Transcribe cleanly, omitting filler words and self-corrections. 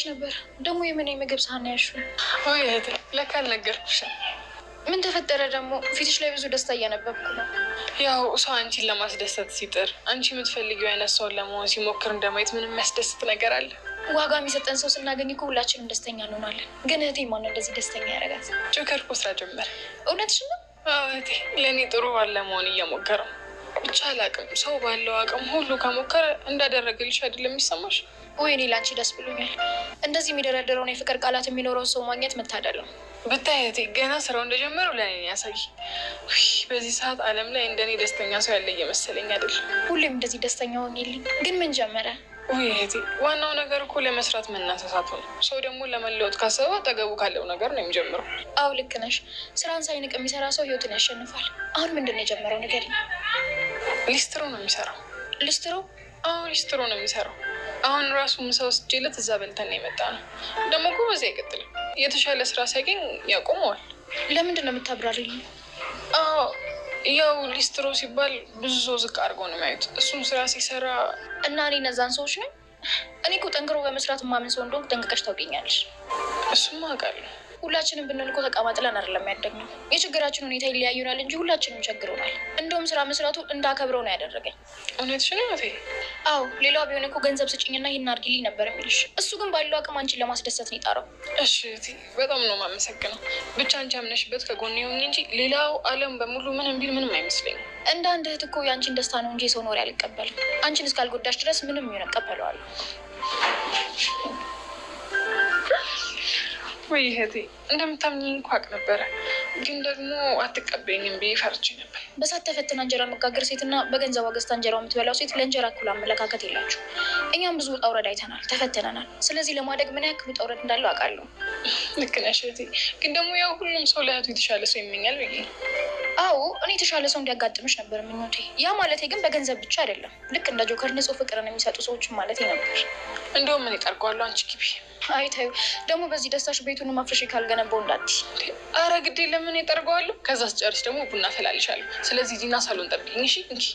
ናፍቀሽ ነበር። ደግሞ የምን የምግብ ሳህን ያልሺው? ወይ እህቴ፣ ለካ አልነገርኩሽም። ምን ተፈጠረ ደግሞ? ፊትሽ ላይ ብዙ ደስታ እያነበብኩ ነው። ያው ሰው አንቺን ለማስደሰት ሲጥር፣ አንቺ የምትፈልጊው አይነት ሰውን ለመሆን ሲሞክር እንደማየት ምንም የሚያስደስት ነገር አለ? ዋጋ የሚሰጠን ሰው ስናገኝ እኮ ሁላችንም ደስተኛ እንሆናለን። ግን እህቴ ማነው እንደዚህ ደስተኛ ያደርጋት? ጆከር እኮ ስራ ጀመረ። እውነትሽን ነው? አዎ እህቴ፣ ለእኔ ጥሩ ባል ለመሆን እየሞከረ ነው። ብቻ አላቅም፣ ሰው ባለው አቅም ሁሉ ከሞከረ እንዳደረገልሽ አይደለም የሚሰማሽ? ወይኔ ለአንቺ ደስ ብሎኛል። እንደዚህ የሚደረደረውን የፍቅር ቃላት የሚኖረውን ሰው ማግኘት መታደል ነው። ብታይ እህቴ፣ ገና ስራው እንደጀመረው ለእኔ ነው ያሳይ። ውይ፣ በዚህ ሰዓት ዓለም ላይ እንደኔ ደስተኛ ሰው ያለ እየመሰለኝ አይደለም። ሁሌም እንደዚህ ደስተኛ ሆኜልኝ። ግን ምን ጀመረ? ውይ እህቴ፣ ዋናው ነገር እኮ ለመስራት መነሳሳቱ ነው። ሰው ደግሞ ለመለወጥ ካሰበ አጠገቡ ካለው ነገር ነው የሚጀምረው። አዎ ልክ ነሽ። ስራን ሳይንቅ የሚሰራ ሰው ህይወትን ያሸንፋል። አሁን ምንድን ነው የጀመረው ንገሪኝ። ሊስትሮ ነው የሚሰራው። ሊስትሮ? አዎ ሊስትሮ ነው የሚሰራው። አሁን ራሱ ምሳ ወስጄለት እዛ በልተን ነው የመጣ ነው። ደግሞ እኮ በዚህ አይቀጥልም። የተሻለ ስራ ሲያገኝ ያቆመዋል። ለምንድን ነው የምታብራሪልኝ? አዎ ያው ሊስትሮ ሲባል ብዙ ሰው ዝቅ አድርገው ነው የሚያዩት። እሱም ስራ ሲሰራ እና እኔ እነዛን ሰዎች ነኝ? እኔ እኮ ጠንክሮ በመስራት የማምን ሰው እንደሆንኩ ጠንቅቀሽ ታውቂኛለሽ። እሱማ አውቃለሁ። ሁላችንም ብንሆን እኮ ተቀማጥለን አይደለም ያደግነው። የችግራችን ሁኔታ ይለያዩናል እንጂ ሁላችንም ቸግሮናል። እንደውም ስራ መስራቱ እንዳከብረው ነው ያደረገኝ። እውነትሽን ነው እህቴ? አዎ ሌላው ቢሆን እኮ ገንዘብ ስጭኝና ይህን አድርጊልኝ ነበር የሚልሽ። እሱ ግን ባለው አቅም አንቺን ለማስደሰት ነው የጣረው። እሺ እህቴ፣ በጣም ነው የማመሰግነው። ብቻ አንቺ አምነሽበት ከጎኔ ሁኚ እንጂ ሌላው ዓለም በሙሉ ምንም ቢል ምንም አይመስለኝም። እንደ አንድ እህት እኮ የአንቺን ደስታ ነው እንጂ የሰውን ወሬ አልቀበልም። አንቺን እስካልጎዳሽ ድረስ ምንም ይሁን እቀበለዋለሁ። ወይ እህቴ፣ እንደምታምኚኝ እኮ አውቅ ነበረ፣ ግን ደግሞ አትቀበይኝም ብዬ ፈርቼ ነበር። በሳት ተፈትና እንጀራ መጋገር ሴትና በገንዘቧ ገዝታ እንጀራ የምትበላው ሴት ለእንጀራ እኩል አመለካከት የላቸው። እኛም ብዙ ውጣ ውረድ አይተናል፣ ተፈትነናል። ስለዚህ ለማደግ ምን ያክል ውጣ ውረድ እንዳለው አውቃለሁ። ልክ ነሽ እህቴ፣ ግን ደግሞ ያው ሁሉም ሰው ለእህቱ የተሻለ ሰው ይመኛል ብዬ ነው። አዎ እኔ የተሻለ ሰው እንዲያጋጥምሽ ነበር ምኞቴ። ያ ማለቴ ግን በገንዘብ ብቻ አይደለም። ልክ እንደ ጆከር ንጹሕ ፍቅርን የሚሰጡ ሰዎችን ማለቴ ነበር። እንደውም እኔ ጠርገዋለሁ፣ አንቺ ግቢ። አይ ተይው፣ ደግሞ በዚህ ደስታሽ ቤቱን ማፍረሽ ካልገነባው እንዳትይ። አረ ግዴ ለምን እጠርገዋለሁ። ከዛ ስጨርስ ደግሞ ቡና ፈላልሻለሁ። ስለዚህ ዲና ሳሎን ጠብቂኝ እሺ? እንኪ።